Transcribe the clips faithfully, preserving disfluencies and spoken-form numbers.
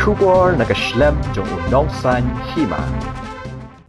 Khubor na ka shlem jong u nongsaiñ hima.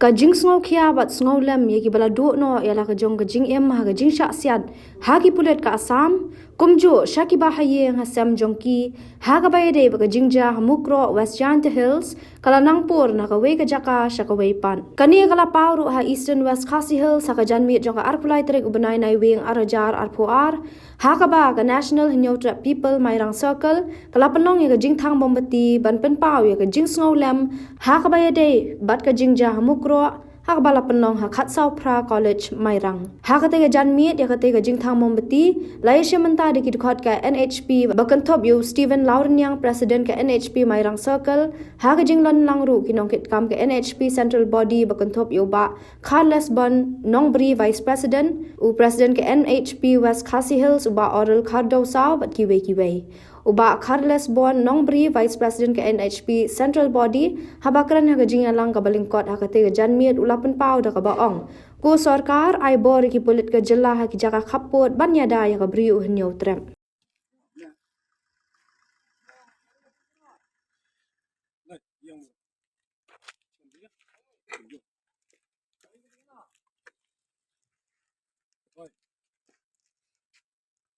Ka jingsngewkhia bad sngewlem ïa kiba la duh noh ïa la ka jong ka jingim ha ka jingshah siat ha ki pulit ka Assam, kumjuh sha kiba ha ïing ha sem jong ki, ha kaba ïadei bad ka jingjia ha Mukroh, West Jaintia Hills, ka la nangpur na kawei ka jaka sha kawei pat. Kane ka la paw ruh ha Eastern West Khasi Hills ha ka janmiet jong ka arphew lai tarik u bnai Naiwieng ar hajar arphew ar, ha kaba ka National Hynñiewtrep People Mairang Circle ka la pynlong ïa ka jingthang mombati ban pynpaw ïa ka jingsngewlem ha kaba ïadei bad ka jingjia ha Mukroh, ha kaba la pynlong ha Khadsawphra College, Mairang. Ha katei ka janmiet ïa katei ka jingthang mombati la ïashim bynta da ki dkhot ka N H P ba kynthup ïa u Stephen Lawrniang, President ka N H P Mairang Circle, ha ka jinglong lang ruh ki nongkitkam ka N H P Central Body ba kynthup ïa u Bah Kharlesborn Nongbri, Vice President, u President ka N H P West Khasi Hills u Bah Oral Khardosaw bad kiwei kiwei. U Bah Kharlesborn Nongbri, Vice President ka N H P Central Body, haba kren ha ka jingïalang kaba lyngkot ha katei ka janmiet u la pynpaw da kaba ong, ko sorkar ai bor ïa ki pulit ka jylla ha ki jaka khappud ban ïada ïa ka briew u hynñiewtrep.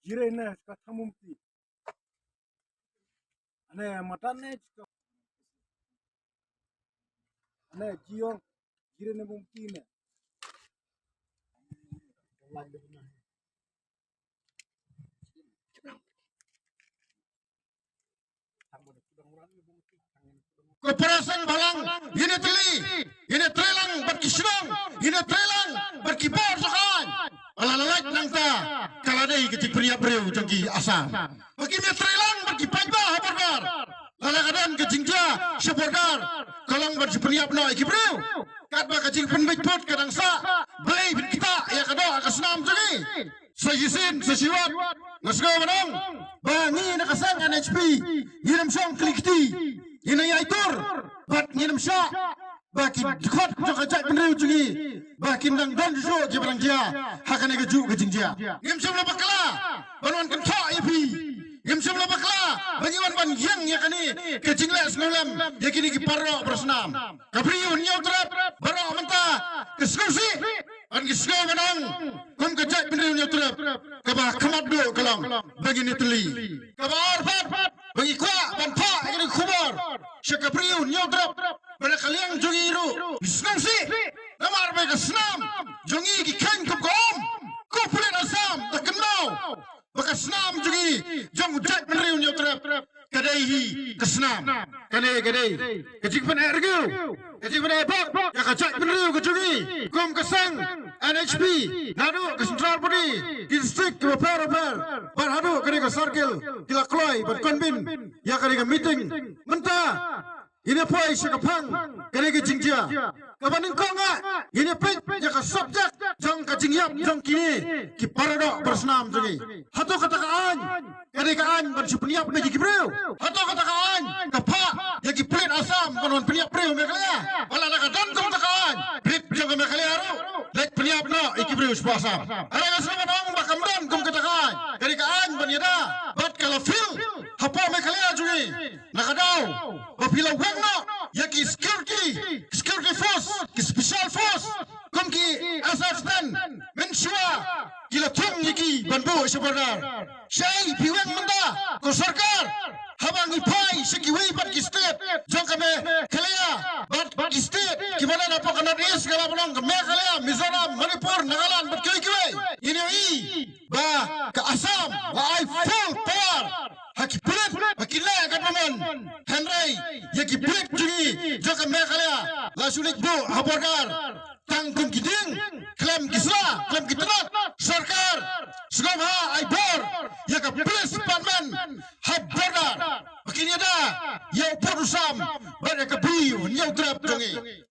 Jire ne ka thamum ti. Ane matan ne ka. Ane jiong jire ne mum ti ne. Ko parasang balang, ngin ïa tylli, ngin ïa trei lang bad ki shnong, ngin ïa trei lang bad ki bor jong ka aiñ. Ba la lait nangta ka la dei ka jingpynïap briew jong ki Assam. Ba kim ïa trei lang bad ki paidbah ha border. Lada ka don ka jingjia sha border, ka long ban shu pynïap noh ïa ki briew. Katba ka jingpynbeit put ka dang sah, balei phin ktah ïa ka doh ka snam jong ngi? Sa shisien sa shiwat nga sngew ban ong ba ngi na ka seng N H P ngin ym shong kli kti, ngin ïai tur bad ngin ym shah ba ki dkhot jong ka jaitbynriew jong ngi ba kin dang don shuh kiba dang jia ha kane kajuh ka jingjia. Ngim shym la bakla ban wan kynthoh ïa phi, ngim shym la bakla ba ngi wan ban ïeng ïa kane ka jingleh sngewlem ïa kine ki para doh para snam. Ka briew Hynñiewtrep baroh mynta ka sngewsih ban ki sngewbha kum ka jaitbynriew Hynñiewtrep, kaba khmat duh ka long ba ngin ïa tylli. Kaba ar pat ba ngi kwah ban phah ïa kane ka khubor sha ka briew Hynñiewtrep ba na ka liang jong ngi ruh ngi sngewsih namar ba ka snam jong ngi ki kheiñ kum ka um. Ko pulit Assam, da kynmaw ba ka snam jong ngi jong u jaitbynriew Hynñiewtrep ka dei hi ka snam. Kane ka dei ka jingpyneh rngiew, ka jingpyneh bok ïa ka jaitbynriew ka jong ngi kum ka seng N H P naduh ka central body, ki district kiba pher bapher bad haduh kane ka circle ki la kloi ban convene ïa kane ka meeting. Mynta ngin ïa poi sha ka phang kane ka jingjia. Kaba nyngkong ah ngin ïa peit ïa ka subject jong ka jingïap jong kine ki para doh para snam jong ngi. Hato kata ka aiñ ka dei ka aiñ ban shu pynïap ïa ki briew? Hato kata ka aiñ ka phah ïa ki pulit Assam ban wan pynïap briew Meghalaya? Ba lada ka don kum kata ka aiñ, pulit jong ka Meghalaya ruh leit pynïap noh ïa ki briew shapoh Assam. Hynrei nga sngew ban ong ba kam don kum kata ka aiñ. Ka dei ka aiñ ban ïada bad ka la fail hapoh Meghalaya jong ngi. Na ka daw ba phi la weng noh ïa ki security, security force, ki special force kum ki S S ten, mynshuwa ki la thung ïa ki ban buh sha border. Shaei phi weng mynta ko sorkar, haba ngi phai sha kiwei pat ki state jong ka Meghalaya bad ki state kiba don hapoh ka North East, ka la ba long ka Meghalaya, Mizoram, Manipur, Nagaland bad kiwei kiwei, ngin ïohi ba ka Assam la ai full power ha ki pulit ba kin leh katba mon. Hynrei ïa ki pulit jong ngi jong ka Meghalaya la shu leit buh ha border tang kum ki dieng, khlem ki sla, khlem ki tnat. Sorkar sngewbha ai bor ïa ka police department ha border ba kin ïada ïa u pud u sam bad ïa ka briew Hynñiewtrep jong ngi.